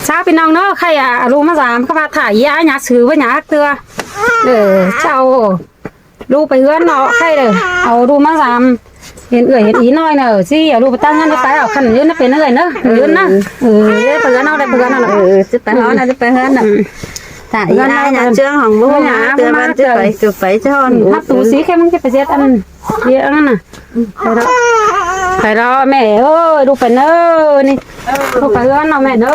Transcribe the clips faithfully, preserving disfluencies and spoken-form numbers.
Ta pi nong ꞌnớ, khay a, ꞌlụk ꞌmá dam, ꞌkhạy ꞌva thả ꞌí a ꞌnhá sứ ꞌva ꞌnhá ꞌtưa. Ơ, chảu. ꞌLụk pay ꞌhướn ꞌnọ, khay đaư. Au ꞌlụk ꞌmá dam. Hên ưởi hên í ꞌnọi ꞌnớ, ꞌchí au ꞌlụk pay ꞌtáng ꞌngớn pay au khăn ꞌdớn ꞌnớ pên ưởi ꞌnớ. ꞌDớn ꞌnớ. Ơ, pay ꞌhướn ꞌnọ, pay ꞌhướn ꞌnọ. Ơ, ꞌchí pay ꞌhướn ꞌnọ, ꞌchí pay ꞌhướn ꞌnọ. Thả ꞌí a ꞌnhá ꞌchương hỏng ꞌbố ꞌnhá ꞌtưa ꞌvan ꞌchí pay, ꞌchí pay ꞌchí hỏng. Hắp tú sí khem ꞌchí pay ꞌdệt ăn. Đi ăn ꞌnớ. Pay đó. Pay đó mẹ ơi, ꞌlụk pay ꞌnớ. ꞌNị. ꞌLụk pay ꞌhướn ꞌnọ mẹ ꞌnớ.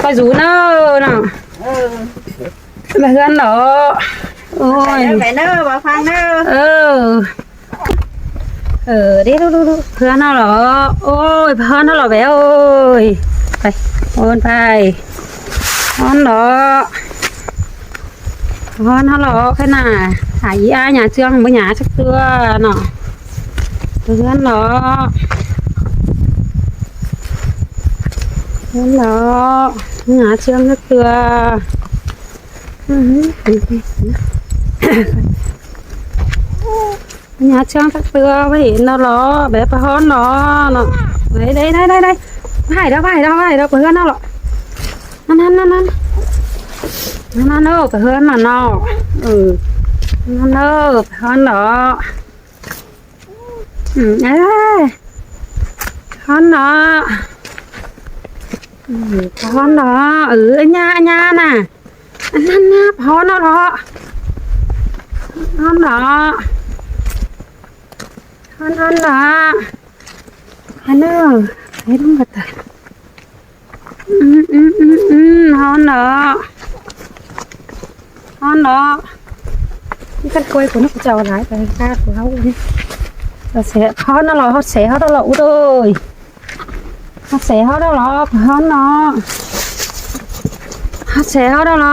Pay dú ꞌnớ ꞌnọ. Pay ꞌhướn ꞌnọ. Ôi. Pay ꞌnớ, pay ꞌnớ, pay ꞌnớ. Ơ. Ơ, đi ꞌlụk, ꞌlụk, ꞌlụk. Pay ꞌhướn ꞌnọ lo. Ôi, pay ꞌhướn ꞌnọ lo bé ơi. Pay. Ôn pay. Ôn ꞌnọ. Pay ꞌhướn ꞌnọ lo, khay ꞌnạ. Thả ꞌí a ꞌnhá ꞌchương ꞌva ꞌnhá chắc ꞌtưa ꞌnọ. Pay ꞌhướn ꞌnọ. Pay ꞌhướn ꞌnọ. ꞌNhá ꞌchương chắc ꞌtưa. Ư hứ. ꞌNhá ꞌchương chắc ꞌtưa, ꞌva hên ꞌnọ lo, bé pay ꞌhướn ꞌnọ ꞌnọ. Đây, đây, đây, đây, đây. Pay đó, pay đó, pay đó, pay ꞌhướn ꞌnọ lo. ꞌNặn, ꞌnặn, ꞌnặn, ꞌnặn. ꞌNặn, ꞌnặn, ơ, pay ꞌhướn ꞌnọ ꞌnọ. Ơ. ꞌNặn, ꞌnặn, ơ, pay ꞌhướn ꞌnọ. Ư, ê. Pay ꞌhướn ꞌnọ. Ư, pay ꞌhướn ꞌnọ. Ư, ꞌnhá, ꞌnhá ꞌnạ. ꞌNặn, ꞌnặn, ꞌnặn, pay ꞌhướn ꞌnọ lo. Pay ꞌhướn ꞌnọ. Pay ꞌhướn ꞌnọ. Pay ꞌhướn ꞌnọ. Pay ꞌhướn ꞌnọ. Ư, ư, ư, ư, pay ꞌhướn ꞌnọ. Pay ꞌhướn ꞌnọ. ꞌNị căn quay của nó chảu lái, pay ꞌcạ của hảư ꞌnị. Pay ꞌhướn ꞌnọ lo, pay ꞌhướn ꞌnọ lo, út ơi. Pay ꞌhướn ꞌnọ lo, pay ꞌhướn ꞌnọ. Pay ꞌhướn ꞌnọ lo.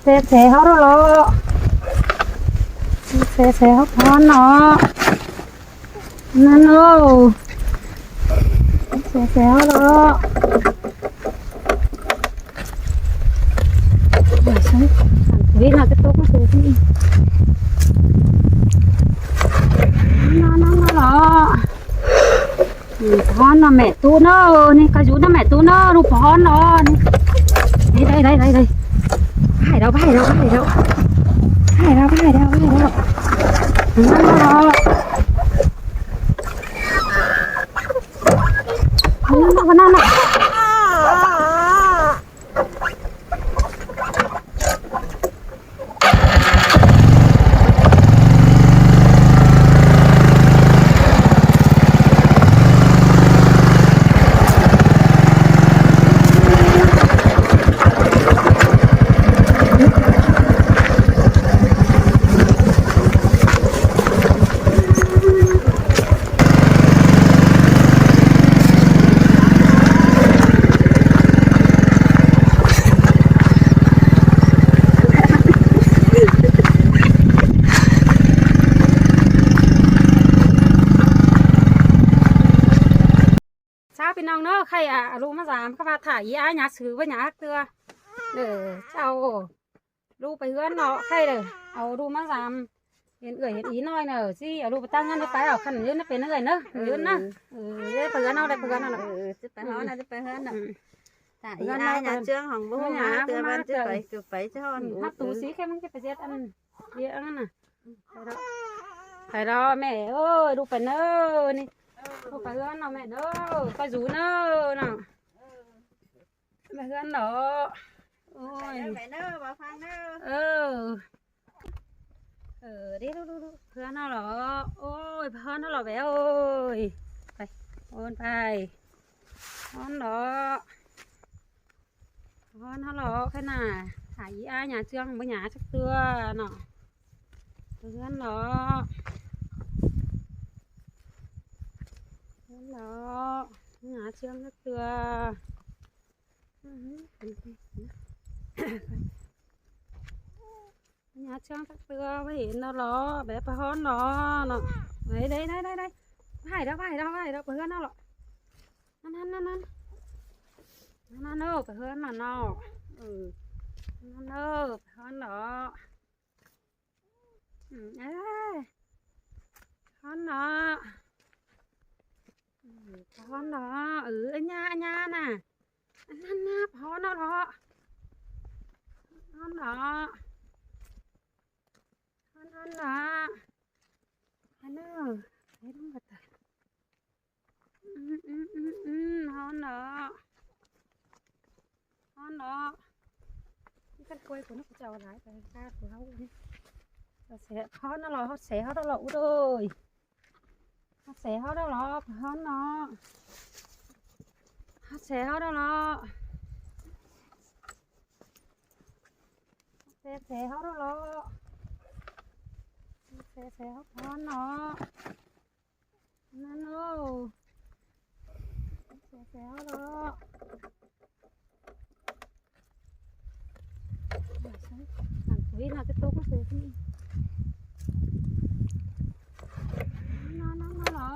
Pay ꞌhướn ꞌnọ lo. Pay ꞌhướn ꞌnọ lo. ꞌNặn ꞌnớ. Pay ꞌhướn ꞌnọ lo. Ui, nó tiếp tục nó sụp đi. ꞌNặn, ꞌnặn, ꞌnặn lo. Ư, pay ꞌhướn ꞌnọ mẹ ꞌtú ꞌnớ, ꞌnị, ꞌcọ dú ꞌnớ mẹ ꞌtú ꞌnớ, ꞌlụk pay ꞌhướn ꞌnọ ꞌnị. Đây, đây, đây, đây, đây. Pay đó, pay đó, pay đó. Pay đó, pay đó, pay đó. ꞌNặn ꞌnọ lo. ꞌNặn ꞌnọ, ꞌnặn ꞌnọ. Chảu ꞌpi nong ꞌnớ, khay a, ꞌlụk ꞌmá dam, ꞌkhạy ꞌva thả ꞌí a ꞌnhá sứ ꞌva ꞌnhá ꞌtưa. Ơ, chảu. ꞌLụk pay ꞌhướn ꞌnọ, khay đaư. Au ꞌlụk ꞌmá dam. Hên ưởi hên í ꞌnọi ꞌnớ, ꞌchí au ꞌlụk pay ꞌtáng ꞌngớn pay au khăn ꞌdớn ꞌnớ pên ưởi ꞌnớ. Ơ. ꞌDớn ꞌnớ. Ơ, pay ꞌhướn ꞌnọ, pay ꞌhướn ꞌnọ. Ơ, ꞌchí pay ꞌhướn ꞌnọ, ꞌchí pay ꞌhướn ꞌnọ. Ư. Thả ꞌí a ꞌnhá ꞌchương hỏng ꞌbố ꞌnhá ꞌtưa ꞌvan ꞌchí pay, ꞌchí pay ꞌchí hỏng. Hắp tú sí khem ꞌchí pay ꞌdệt ăn. Đi ăn ꞌnớ. Pay đó. Pay đó mẹ ơi, ꞌlụk pay ꞌnớ ꞌnị. ꞌLụk pay ꞌhướn ꞌnọ mẹ ꞌnớ. Pay dú ꞌnớ ꞌnọ. Pay ꞌhướn ꞌnọ. Ôi. Pay ꞌnớ, pay ꞌnớ. Ơ. Ơ, đi ꞌlụk, ꞌlụk, ꞌlụk. Pay ꞌhướn ꞌnọ lo. Ôi, pay ꞌhướn ꞌnọ lo bé ơi. Pay. Ôn pay. Pay ꞌhướn ꞌnọ. Pay ꞌhướn ꞌnọ lo, khay ꞌnạ. Thả ꞌí a ꞌnhá ꞌchương ꞌva ꞌnhá chắc ꞌtưa ꞌnọ. Pay ꞌhướn ꞌnọ. Pay ꞌhướn ꞌnọ. ꞌNhá ꞌchương chắc ꞌtưa. Ư hứ. ꞌNhá ꞌchương chắc ꞌtưa, ꞌva hên ꞌnọ lo, bé pay ꞌhướn ꞌnọ ꞌnọ. Đây, đây, đây, đây, đây. Pay đó, pay đó, pay đó, pay ꞌhướn ꞌnọ lo. ꞌNặn, ꞌnặn, ꞌnặn, ꞌnặn. ꞌNặn ꞌnớ, pay ꞌhướn ꞌnọ ꞌnọ. Ư. ꞌNặn ꞌnớ, pay ꞌhướn ꞌnọ. Ư, ê. Pay ꞌhướn ꞌnọ. Phón lo. Ừ, ơ, ꞌnhá, ꞌnhá nả. Ăn, ăn nả, phón lo lo. Phón lo. Ăn, ăn nả. Ăn nả. Đấy, đúng rồi. Ừ, ừ, ừ, ừ, phón lo. Phón lo. Cái căn quay của nó cũng chào lại, cái ca của nó. Nó sẽ phón lo lo, hót sẽ hót lo út ơi. Hót sẽ hót lo lo, phón lo. Hót sẽ hót lo lo. Hót sẽ hót lo lo. Hót sẽ hót phón lo. Nó nó. Hót sẽ hót lo lo. Thằng quý nó cái túc nó sẽ nó nó nó lo.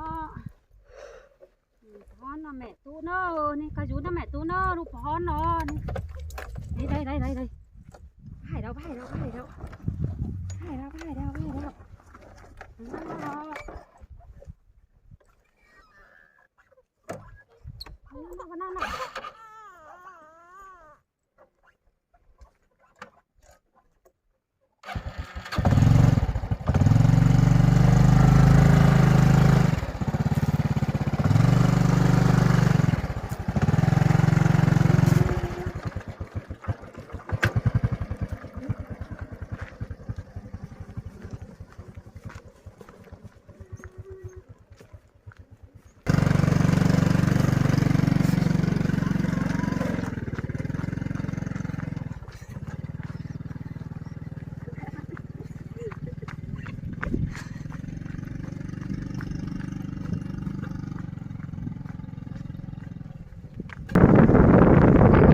Phón lo mẹ tú nó, ꞌnị, cá dú nó mẹ tú nó, ꞌlụk phón lo ꞌnị. Đây, đây, đây, đây, đây. Phải đâu, phải đâu, phải đâu. Phải đâu, phải đâu, phải đâu. Nó lo. Nó lo, nó lo.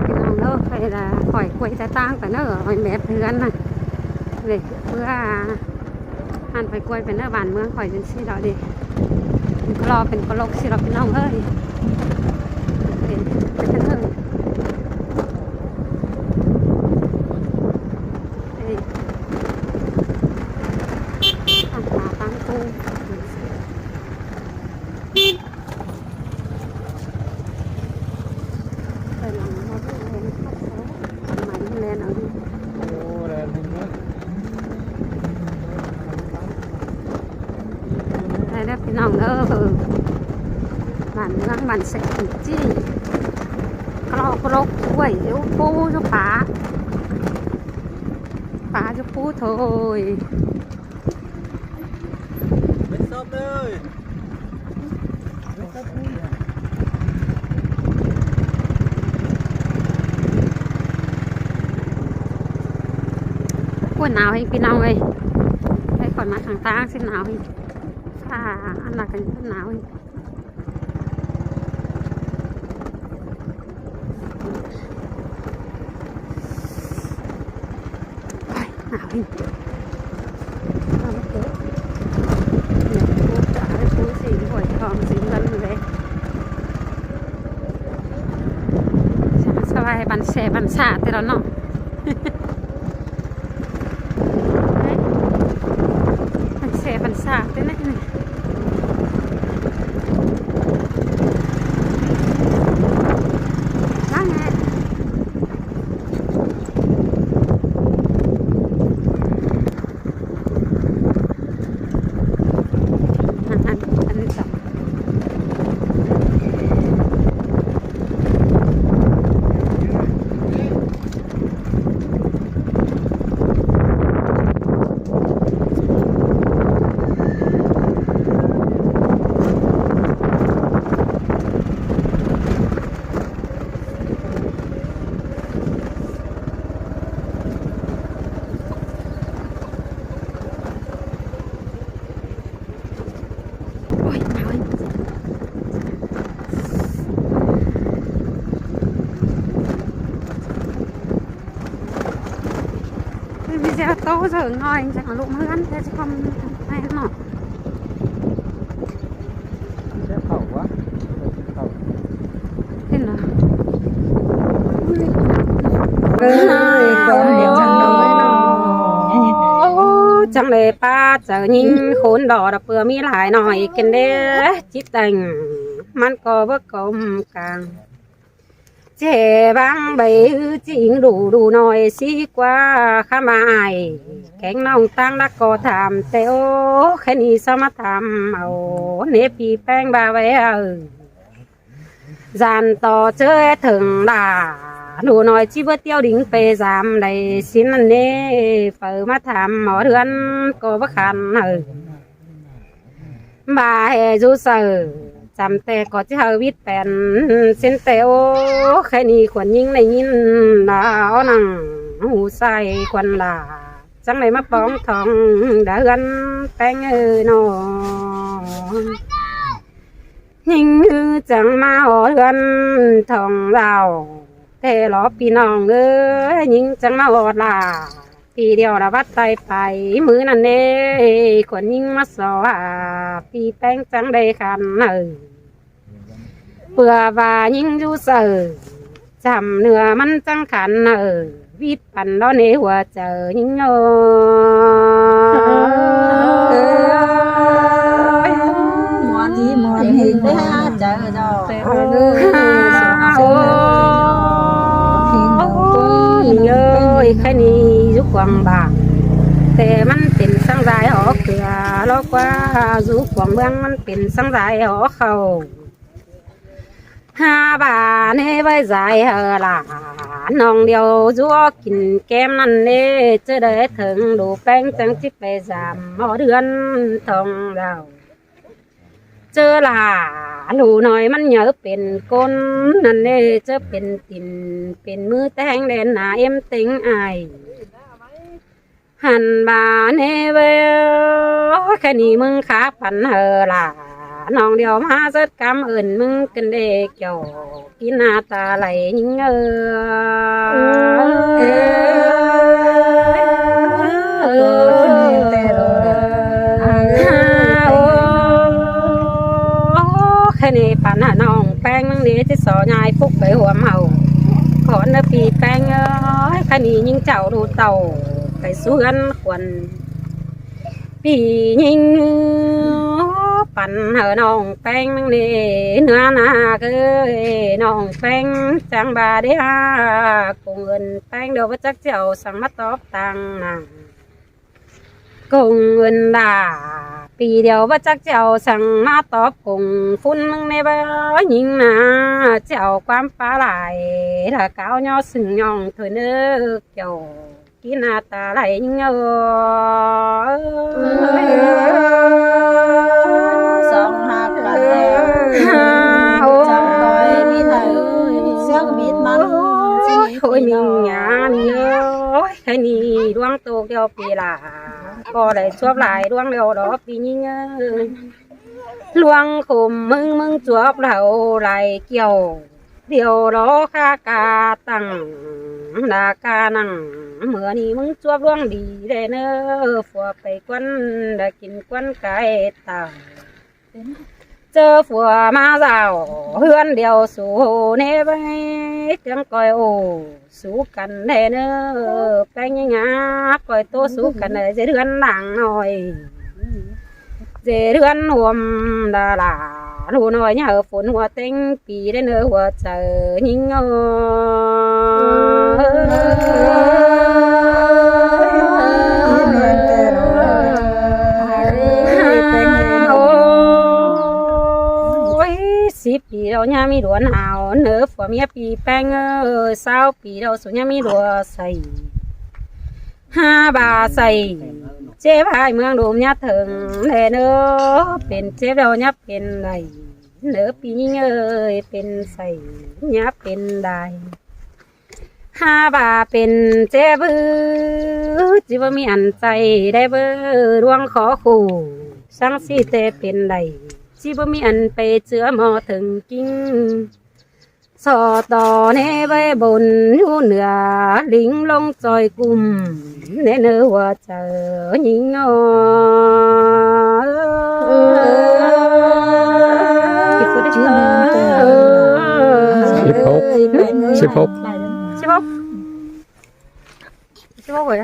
Phi ꞌnọng ới, khỏi là khỏi quay tai ꞌtáng ꞌva ꞌnớ, khỏi mét ꞌhướn ꞌnớ. Để bơ ꞌhặn khỏi quay ꞌva ꞌnớ bản ꞌmướng khỏi pên ꞌsịn lo đi. Pên ꞌcọ lo, pên ꞌcọ lốc ꞌsịn lo phi ꞌnọng ới. Để, để, để. Tăng khóa, tăng cung. Đây đó phi ꞌnọng ới. Bản ꞌmướng bản ꞌsớ ꞌcọ ꞌchí ꞌcọ lo ꞌcọ lốc quay, ú pú ú pá. Pá ú pú thôi. Ôi, náo hên phi ꞌnọng ới. Đây khỏi ꞌmá kháng ꞌtáng ꞌsịn náo hên. À, ăn là cái náo hên. Ôi, náo hên. Náo hên. Nè, phú cá, phú xín, khỏi thòm xín lắm rồi. Sao ai bắn xe, bắn xạ thế đó nó. Đấy. Bắn xe, bắn xạ thế này này. Lắm nè. Ôi, náo hên. Cái video tô giờ ngồi chẳng lụm hơn thế chứ không hay nó. Thế nào? Ôi, con miệng răng đỏ. Ô, chăng lẽ ꞌpá chaư ꞌnhính khốn đỏ đỏ pưa ꞌmí lai ꞌnọi kin đé chít tành. ꞌmắn ꞌcọ báu cốm cang. ꞌChẹ ꞌváng báy ꞌhứ ꞌchí ính ꞌlụk ꞌlụk ꞌnọi ꞌsị ꞌquá khắm ải kéng ꞌnọng ꞌtáng đắc ꞌcọ tham ꞌtẹ ꞌo khay ꞌnị ꞌsáo ꞌmá tham au ꞌnê ꞌpi ꞌpéng ꞌva ꞌvạy ꞌnớ. ꞌDan ꞌto ꞌchớ thửng lả ꞌlụk ꞌnọi ꞌchí báu ꞌtiếu đin pay dam đảy ꞌsịn ꞌnặn ꞌnê. Phaư ꞌmá tham ꞌmọ ꞌhướn ꞌcọ báu khan ꞌnớ. ꞌVa ꞌhế dú saư chăm ꞌtẹ ꞌcọ ꞌchí hảư vít pên ꞌsịn ꞌtẹ ꞌo khay ꞌnị khuôn ꞌnhính đảy ꞌnghín lả ók nẳng ꞌhụ sai khuôn lả chắng đảy ꞌmá póng thong đa ꞌhướn ꞌpéng ơi ꞌnọ. ꞌNhính ꞌhứ chắng ꞌmá ók ꞌhướn thong đao ꞌtẹ lo ꞌpi ꞌnọng ới, ꞌnhính chắng ꞌmá ók lả ꞌpi điêu đa vắt tay pay ꞌmứ ꞌnặn ꞌnê. Khuôn ꞌnhính ꞌmá so hả ꞌpi ꞌpéng chắng đảy khan ꞌnớ. ꞌPưa ꞌva ꞌnhính dú saư chăm ꞌnưa ꞌmắn chắng khan ꞌnớ. Vít păn lo ꞌnê hua chaư ꞌnhính ơi. Muôn ꞌhí muôn ꞌhí muôn chaư ꞌnọ. Ôi, ơi, khay ꞌnị dú cuông bản ꞌtẹ ꞌmắn pên ꞌsướng dai ók ꞌcứa, lo ꞌquá dú cuông ꞌmướng ꞌmắn pên ꞌsướng dai ók khảu. Ha ꞌva ꞌnê ꞌvạy dai hảư lả ꞌnọng điêu dú ók kin kem ꞌnặn ꞌnê, ꞌchớ đảy thửng ꞌlụk ꞌpéng chắng ꞌchí pay dam ók ꞌhướn thong đao. ꞌChớ lả ꞌlụk ꞌnọi ꞌmắn nháư pên ꞌcốn ꞌnặn ꞌnê, ꞌchớ pên tin pên ꞌmứ ꞌtếng đen nả ꞌếm ꞌtếng ai. Hăn ꞌva ꞌnê ꞌvạy, khay ꞌnị ꞌmứng khá păn hảư lả ꞌnọng điêu ꞌmá dớt căm ứn ꞌmứng kin đê kiẻo kin ꞌna ta đảy ꞌnhính ơi. Khay ꞌnị păn hảư ꞌnọng ꞌpéng ꞌmứng đê ꞌchí so ꞌnhai phúc pay huôm hảư. Khỏn ꞌnớ ꞌpi ꞌpéng ơi, khay ꞌnị ꞌnhính chảu ꞌlụk tảu pay sú ꞌhướn khuôn. ꞌPi ꞌnhính păn hảư ꞌnọng ꞌpéng ꞌmứng đê ꞌnứa ꞌnạ ới, ꞌnọng ꞌpéng chắng ꞌva đé ha. Công ơn ꞌpéng điêu báu chắc ꞌchí au săng ꞌmá tóp tang nả. Công ơn lả ꞌpi điêu báu chắc ꞌchí au săng ꞌmá tóp công phún ꞌmứng ꞌnê báu ꞌnhính ꞌnạ. ꞌChí au ꞌquám pá lai lả cáo ꞌnhó sưng ꞌnọng thôi ꞌnớ kiẻo kin ꞌna ta đảy ꞌnhính ơi. Song hạc cắn ha, ôi. Chăm coi mít hảư, siếc mít mắn. Ôi, ôi, ꞌmí ꞌnhá ꞌmí ơi. Khay ꞌnị ꞌluống tô kiêu pi lả ꞌcọ đảy chuốp lai ꞌluống điêu đó ꞌpi ꞌnhính ơi. ꞌLuống khôm ꞌmứng ꞌmứng chuốp ꞌlẹo lai kiêu điêu đó khá ca tẳng đa ca nẳng. ꞌMưa ꞌnị ꞌmứng chuốp ꞌluống đi đe ꞌnớ, phua pay ꞌquắn đa kin ꞌquắn cái tẳng. ꞌChớ phua ꞌmá dảo ꞌhướn điêu sú ꞌnê ꞌvạy, chắng ꞌcoi ổ sú căn đe ꞌnớ. ꞌPéng ꞌnhính ꞌnạ, ꞌcoi ꞌtố sú căn đe ꞌdệt ꞌhướn lăng ꞌnọi, ꞌdệt ꞌhướn huôm đa lả ꞌlụk ꞌnọi ꞌnhá hảư phốn hua ꞌtếng ꞌpi đé ꞌnớ hua chaư ꞌnhính ơi. Ôi, síp pi ꞌlẹo ꞌnhá ꞌmí đuôn hảo ꞌnớ phua ꞌmía ꞌpi ꞌpéng ơi, ꞌsáo pi ꞌlẹo sú ꞌnhá ꞌmí đua sảy. Ha ꞌva sảy ꞌchế ꞌvạy ꞌmướng đôm ꞌnhá thơng đe ꞌnớ, pên ꞌchế ꞌlẹo ꞌnhá pên đảy ꞌnớ ꞌpi ꞌnhính ơi, pên sảy ꞌnhá pên đảy. Ha ꞌva pên ꞌchế báu, ꞌchí báu ꞌmí ăn ꞌchạy đảy báu, ꞌluống khó khổ săng ꞌsị ꞌtẹ pên đảy, ꞌchí báu ꞌmí ăn pay ꞌchứa ꞌmo thơng ꞌkính. So to ꞌnê ꞌvạy bôn ꞌhụ nưa, lính ꞌlống ꞌchoi cum đé ꞌnớ hua chaư ꞌnhính ơi. Síp hốc. Síp hốc. Síp hốc. Síp hốc ơi.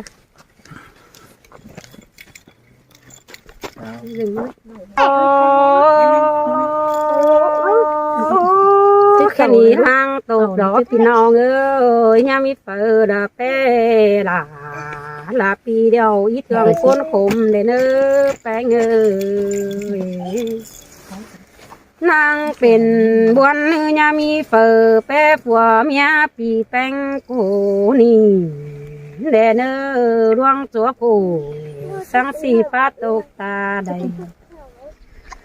Dừng. Ôi, Khen ꞌnị ꞌháng tốc đó ꞌpi ꞌnọng ơi, ꞌnhá ꞌmí phaư đa ꞌpẹ lả, lả ꞌpi điêu ít ꞌtương ꞌcốn khôm đảy ꞌnớ ꞌpéng ơi. ꞌNăng pên ꞌbuôn ꞌnư ꞌnhá ꞌmí phaư ꞌpẹ phua ꞌmía ꞌpi ꞌpéng ꞌcọ ꞌnị đảy ꞌnớ ꞌluống ꞌchua ꞌcọ ꞌsướng ꞌsị ꞌpá tốc ta đảy.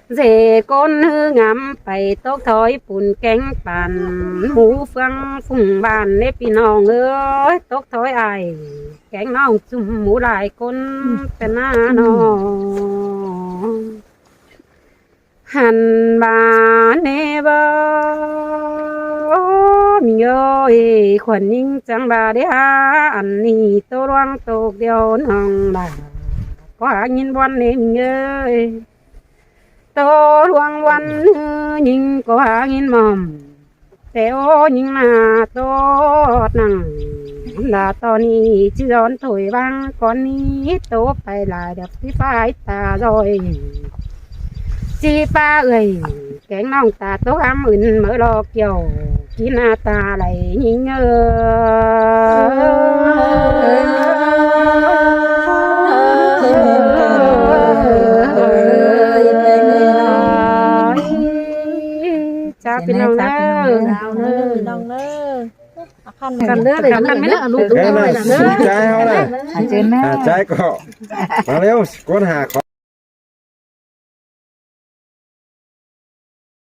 ꞌDệt ꞌcốn ꞌnư ngắm pay tốc thói pun kéng păn ꞌmú ꞌphướng phung bản ꞌlế ꞌpi ꞌnọng ơi, tốc thói ai kéng ꞌnọng ꞌchum ꞌmú lai ꞌcốn ꞌtẹ ꞌna ꞌnọ. Hăn ꞌva ꞌnê báu ꞌmí ơi, khuôn ꞌnhính chắng ꞌva đé há ăn ꞌnị ꞌtố ꞌluống tốc điêu ꞌnọng đa ꞌcọ hák ꞌnghín ꞌbuôn ꞌnê ꞌmí ơi. ꞌTố ꞌluống ꞌvắn ꞌnư ꞌnhính ꞌcọ hák ꞌnghín mom. ꞌTẹ ꞌnhính ꞌna ꞌtố ꞌnăng đa ꞌto ꞌnị ꞌchí dón thôi ꞌváng cón ꞌnị ꞌtố pay lai đắp ꞌtí phái ta ꞌdội. ꞌChí ꞌpá ơi, kéng ꞌnọng ta ꞌtố hám ứn máư lo kiẻo, kin ꞌna ta đảy ꞌnhính ơi. Chao ꞌpi ꞌnọng ꞌnọng ꞌnớ. Khăn ꞌnớ đảy khăn ꞌnớ. Cái này, trái hao này. À, trái cọ. Vào ꞌlẹo, ꞌcốn hả khó.